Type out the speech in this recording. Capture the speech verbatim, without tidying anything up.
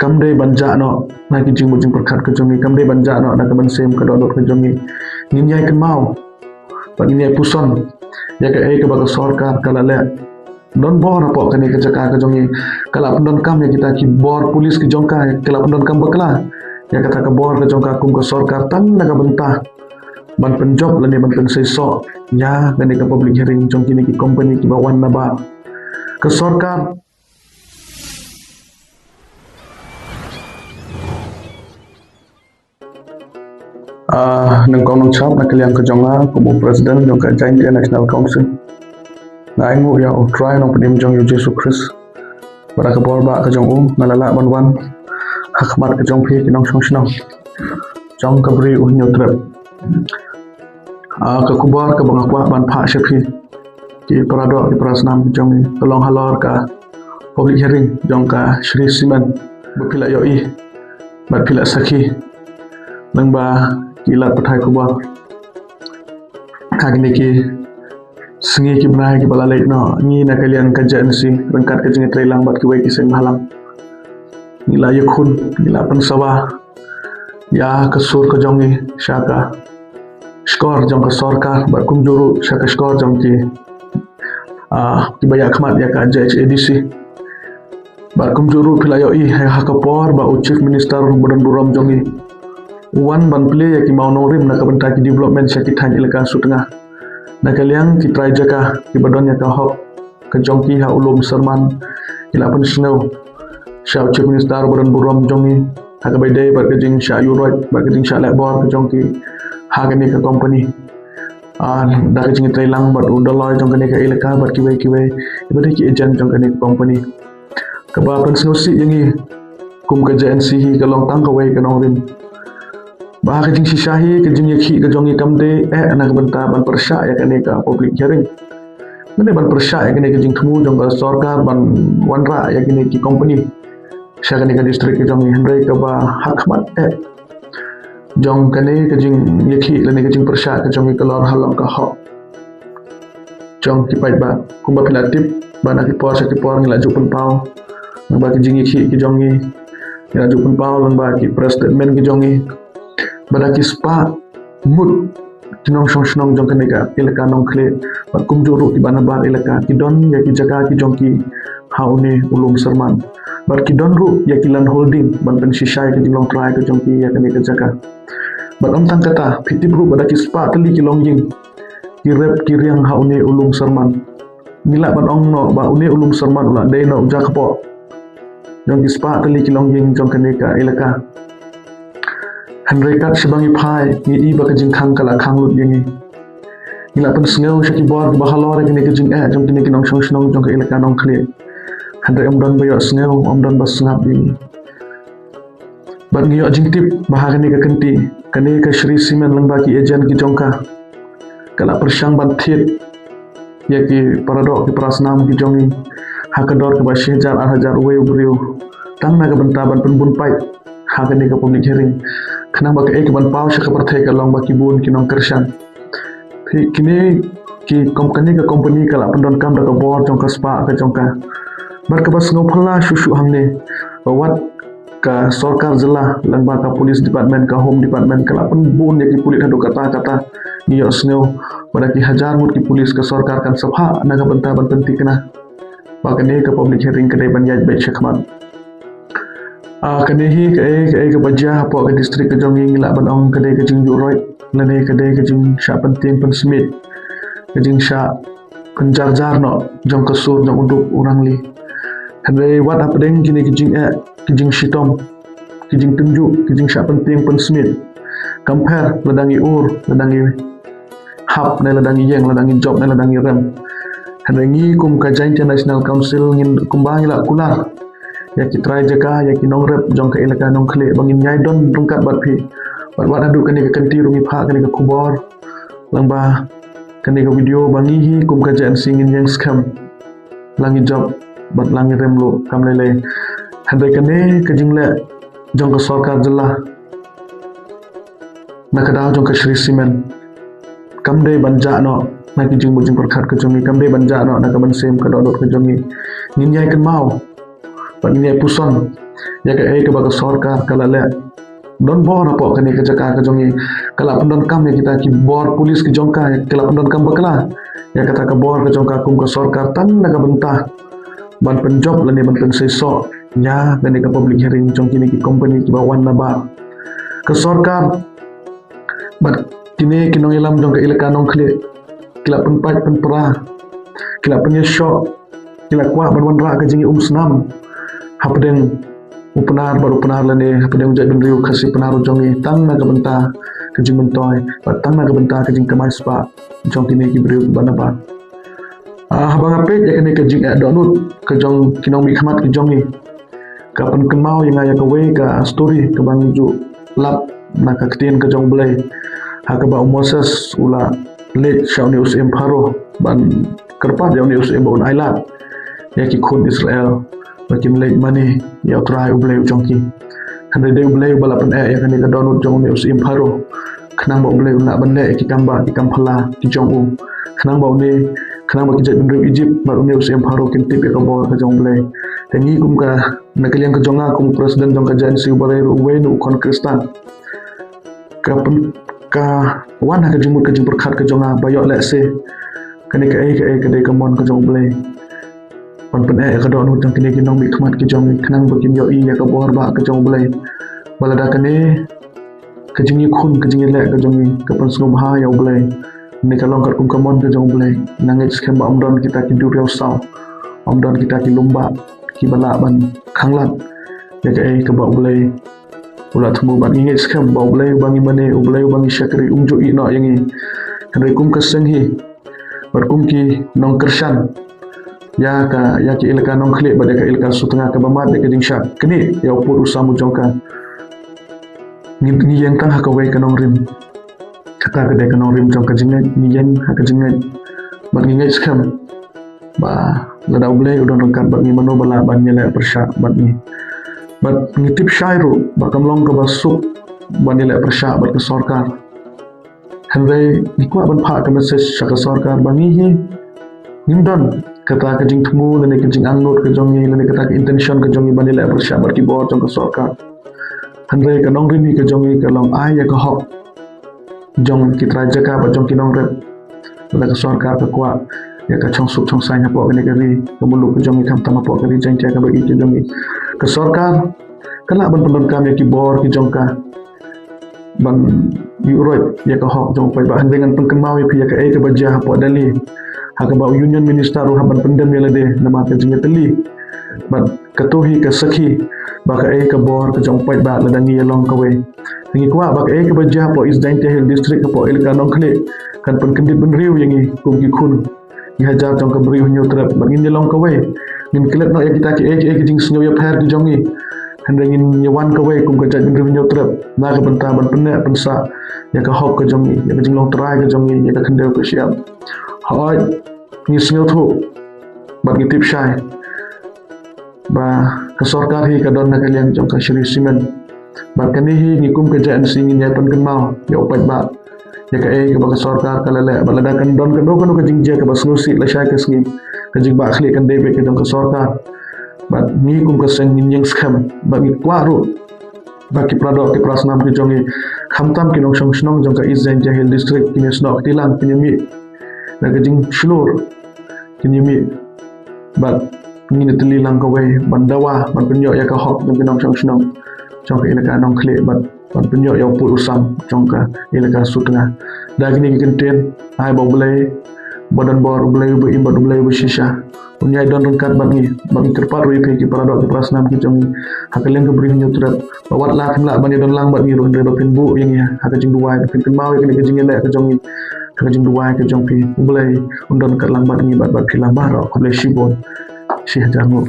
kam dei ban jah noh na ki jingmut jingpyrkhat ka jong ngi, kam dei ban jah noh na ka mynsiem ka dohnud ka jong ngi. Ngin ïai kynmaw bad ngin ïai puson ïa kaei kaba ka sorkar ka la leh. Don bor hapoh kane ka jaka ka jong ngi, ka la pyndonkam ïa kita ki bor pulit ki jong ka, ka la pyndonkam bakla ïa kata ka bor ka jong ka kum ka sorkar tang na ka bynta ban pynjop lane ban pynseisoh ïa kane ka public hearing jong kine ki company kiba wan na bah ka sorkar. Ah, nyngkong nyngshap na ka liang ka jong nga kum u president jong ka Jaintia National Council, nga ainguh ïa U Trai Nongpynim jong ngi U Jisu Khrist, bad da ka bor bah ka jong u nga la lah ban wan ha khmat ka jong phi ki nongshong shnong jong ka Bri U Hynñiewtrep. Ah, ka khubor kaba nga kwah ban phah sha phi, ki para doh ki para snam jong ngi, ka long halor ka public hearing jong ka Shree Cement ba phi la ïohi bad phi la sakhi lyngba ki lad pathai khubor. Ha kine ki sngi ki bnai kiba la leit noh, ngi na ka liang ka J N C ryngkat ka jingïatreilang bad kiwei ki seng bhalang, ngi la ïakhun, ngi la pynsawa ïa ka sur ka jong ngi sha ka shkor jong ka sorkar bad kumjuh ruh sha ka shkor jong ki, ah, kiba ïakhmat ïa ka J H A D C. Bad kumjuh ruh phi la ïohi ha ka por ba u Chief Minister ba don burom jong ngi u wan ban plie ïa ki mawnongrim na ka bynta ki development sha ki thaiñ elaka Sutnga, na ka liang ki trai jaka kiba don ïa ka hok ka jong ki ha u lum Syrman, ki la pynsngew sha u Chief Minister ba don burom jong ngi ha kaba ïadei bad ka jingshah ïuh roit bad ka jingshah leh bor ka jong ki ha kane ka company. Ah, da ka jingïatreilang bad u dolloi jong kane ka elaka bad kiwei kiwei kiba dei ki agent jong kane ka company. Kaba pynsngewsih ïa ngi kum ka J N C hi ka long tang kawei ka nongrim ba ha ka jingshisha hi ka jingïakhih ka jong ngi kam dei eh na ka bynta ban pyrshah ïa kane ka public hearing, mane ban pyrshah ïa kane ka jingthmu jong ka sorkar ban wanrah ïa kine ki company sha kane ka district ka jong ngi, hynrei kaba ha khmat eh jong kane ka jingïakhih lane ka jingpyrshah ka jong ngi ka long halor ka hok jong ki paidbah. Kumba phi la tip ba na ki por sha ki por ngi la ju pynpaw lyngba ki jingïakhih ki jong ngi, ngi la ju pynpaw lyngba ki press statement ki jong ngi ba da ki spah ngut ki nongshong shnong jong kane ka elaka Nongkhlieh bad kumjuh ruh kiba nabar elaka ki don ïa ki jaka ki jong ki ha une u lum Syrman bad ki don ruh ïa ki land holding ban pynshisha ïa ka jinglong trai ka jong ki ïa kane ka jaka. Bad ym tang kata, phi tip ruh ba da ki spah tylli ki longïing ki rep ki riang ha une u lum Syrman. Ngi lah ban ong noh ba une u lum Syrman u la dei noh u jakpoh jong ki spah tylli ki longïing jong kane ka elaka. Hynrei kat shaba ngi phai ngi i ba ka jingkhang ka la khang lut ïa ngi. Ngi la pynsngew sha ki bor kiba halor ïa kane ka jingeh jong kine ki nongshong shnong jong ka elaka Nongkhlieh, hynrei ym don ba ïohsngew, ym don ba sngap ïa ngi. Bad ngi ïoh jingtip ba ha kane ka kynti kane ka Shree Cement lyngba ki agent ki jong ka ka la pyrshang ban thied ïa ki para doh ki para snam ki jong ngi ha ka dor kaba shi hajar ar hajar uwei u briew tang na ka bynta ban pynbun paid ha kane ka public hearing, khnang ba kaei kaban paw sha ka pyrthei ka long ba ki bun ki nongkyrshan. Phi, kine ki kom-, kane ka company ka la pyndonkam da ka bor jong ka spah ka jong ka. Bad kaba sngewphylla shuh shuh hangne ba wat ka sorkar jylla lyngba ka police department, ka home department ka la pynbun ïa ki pulit haduh katta katta. Ngi ïohsngew ba da ki hajar ngut ki pulit ka sorkar kan sa phah na ka bynta ban pynthikna ba kane ka public hearing ka dei ban ïaid beit shakhmat. Ah, kane hi kaei kaei kaba jia hapoh ka district ka jong ngi, ngi lah ban ong ka dei ka jingïuh roit lane ka dei ka jingshah pyntieng pynsmiej, ka jingshah pynjarjar noh jong ka sur jong u duk u rangli. Hynrei wat hapdeng kine ki jingeh, ki jingshitom, ki jingtynjuh, ki jingshah pyntieng pynsmiej, kam pher lada ngi ur, lada ngi hap ne lada ngi ïeng, lada ngi jop ne lada ngi rem. Hynrei ngi kum ka Jaintia National Council ngin, kumba ngi la kular ïa ki trai jaka, ïa ki nongrep jong ka elaka Nongkhlieh ba ngin ïai don ryngkat bad phi. Bad wat haduh kane ka kynti ruh ngi phah kane ka khubor lyngba kane ka video ba ngi hi kum ka J N C ngin ïeng skhem, la ngi jop bad la ngi rem ruh kam lei lei. Hynrei kane ka jingleh jong ka sorkar jylla na ka daw jong ka Shree Cement kam dei ban jah noh na ki jingmut jingpyrkhat ka jong ngi, kam dei ban jah noh na ka mynsiem ka dohnud ka jong ngi. Ngin ïai kynmaw bad ngin ïai puson ïa kaei kaba ka sorkar ka la leh. Don bor hapoh kane ka jaka ka jong ngi, ka la pyndonkam ïa kita ki bor pulit ki jong ka, ka la pyndonkam bakla ïa kata ka bor ka jong ka kum ka sorkar tang na ka bynta ban pynjop lane ban pynseisoh ïa kane ka public hearing jong kine ki company kiba wan na bah ka sorkar. Bad kine ki nongïalam jong ka elaka Nongkhlieh ki la pynpait pynpra, ki la pynïashoh, ki la kwah ban wanrah ka jingïaumsnam hapdeng u Pnar bad u Pnar lane hapdeng u jaitbynriew Khasi Pnar u jong ngi tang na ka bynta ka jingmyntoi bad tang na ka bynta ka jingkamai spah jong kine ki briew kiba na bah. Ah, haba nga peit ïa kane ka jingeh dohnud ka jong ki nongmihkhmat ki jong ngi, ka pynkynmaw ïa nga ïa kawei ka story kaba ngi ju lap na ka ktien ka jong U Blei, ha kaba u Moses u la leit sha une u syiem Pharaoh ban kyrpad ïa une u syiem ba un ailad ïa ki khun Israel ba kin leit mane ïa U Trai U Blei u jong ki. Hynrei dei U Blei uba la pyneh ïa kane ka dohnud jong une u syiem Pharaoh, khnang ba U Blei un lah ban leh ïa ki kam bah ki kam phylla ki jong u, khnang ba une, khnang ba ki jaitbynriew Egypt bad une u syiem Pharaoh kin tip ïa ka bor ka jong U Blei. Te ngi kum ka, na ka liang ka jong nga kum u president jong ka J N C uba rei ruh, uwei na u khon Khristan, ka pyn-, ka wan ha ka jingmut ka jingpyrkhat ka jong nga ba ïoh lehse kane kaei kaei ka dei ka mon ka jong U Blei ban pyneh ïa ka dohnud jong kine ki nongmihkhmat ki jong ngi, khnang ba kin ïohi ïa ka bor bah ka jong U Blei. Ba lada kane ka jingïakhun ka jingïaleh ka jong ngi ka pynsngewbha ïa U Blei, ne ka long katkum ka mon ka jong U Blei, nga ngeit skhem ba ym don kita ki duriaw saw, ym don kita ki lum bah kiba lah ban khanglad ïa kaei kaba U Blei u la thmu. Bad ngi ngeit skhem ba U Blei uba ngi mane, U Blei uba ngi shakri, um ju ïehnoh ïa ngi. Hynrei kum ka seng hi bad kum ki nongkyrshan ïa ka, ïa ka elaka Nongkhlieh bad ïa ka elaka Sutnga kaba mad ïa ka jingshah knieh ïa u pud u sam u jong ka, ngi, ngi ïeng tang ha kawei ka nongrim. Kata ka dei ka nongrim jong ka jingngeit, ngi ïeng ha ka jingngeit. Bad ngi ngeit skhem ba lada U Blei u don ryngkat bad ngi, mano ba lah ban ïaleh pyrshah bad ngi. Bad ngi tip shai ruh ba kam long kaba suk ban ïaleh pyrshah bad ka sorkar. Hynrei ngi kwah ban phah ka message sha ka sorkar ba ngi hi ngim don kata ka jingthmu lane ka jingangnud ka jong ngi lane kata ka intention ka jong ngi ban ïaleh pyrshah bad ki bor jong ka sorkar. Hynrei ka nongrim hi ka jong ngi ka long ai ïa ka hok jong ki trai jaka bad jong ki nongrep. Lada ka sorkar ka kwah ïa ka chongsuk chongsaiñ hapoh kane ka ri ka muluk ka jong ngi, khamtam hapoh ka ri Jaiñtia kaba ïeit ka jong ngi, ka sorkar ka lah ban pyndonkam ïa ki bor ki jong ka ban ïuh roit ïa ka hok jong u paidbah. Hynrei ngan pynkynmaw ïa phi ïa kaei kaba jia hapoh Delhi, ha kaba u Union Minister u hap ban pyndem ïa lade namar ka jingïatylli. Bad kato hi ka sakhi ba kaei ka bor ka jong u paidbah lada ngi ïalong kawei. Ngi kwah ba kaei kaba jia hapoh East Jaintia Hills District, hapoh elaka Nongkhlieh, kan pynkyndit bynriew ïa ngi kum ki khun ki hajar jong ka Bri u Hynñiewtrep. Bad ngin ïalong kawei, ngin klet noh ïa kita kiei kiei ki jingsngew ïapher ki jong ngi. Hynrei ngin ïawan kawei kum ka jaitbynriew Hynñiewtrep na ka bynta ban pynneh pynsah ïa ka hok ka jong ngi, ïa ka jinglong trai ka jong ngi, ïa ka khyndew ka shyiap. Hooid, ngi sngewthuh bad ngi tip shai ba ka sorkar hi ka don na ka liang jong ka Shree Cement. Bad kane hi ngi kum ka J N C ngin ïai pynkynmaw ïa u paidbah ïa kaei kaba ka sorkar ka la leh. Bad lada kan don kano kano ka jingjia kaba sngewsih lashai ka sngi, ka jingbahkhlieh kan dei beit ka jong ka sorkar. Bad ngi kum ka seng ngin ïeng skhem bad ngi kwah ruh ba ki paradoh ki parasnam ki jong ngi, khamtam ki nongshong shnong jong ka East Jaintia Hills District, kin ïasnoh kti lang, kin ïamih na ka jingshlur, kin ïamih bad ngin ïatylli lang kawei ban dawa ban pynïoh ïa ka hok jong ki nongshong shnong jong ka elaka Nongkhlieh bad ban pynïoh ïa u pud u sam jong ka elaka Sutnga. Da kine ki kyntien, ai ba U Blei ba don bor, U Blei uba im bad U Blei uba shisha un ïai don ryngkat bad ngi. Bad ngi kyrpad ruh ïa phi ki paradoh ki parasnam ki jong ngi ha ka liang ka Bri u Hynñiewtrep ba wat la phim lah ban ïadon lang bad ngi ruh, hynrei ba phin buh ïa ngi ha ka jingduwai, ba phin kynmaw ïa kane ka jingïaleh ka jong ngi ha ka jingduwai ka jong phi. U Blei un don ryngkat lang bad ngi bad bad phi lang baroh. Khublei shibun. Shi hajar nguh.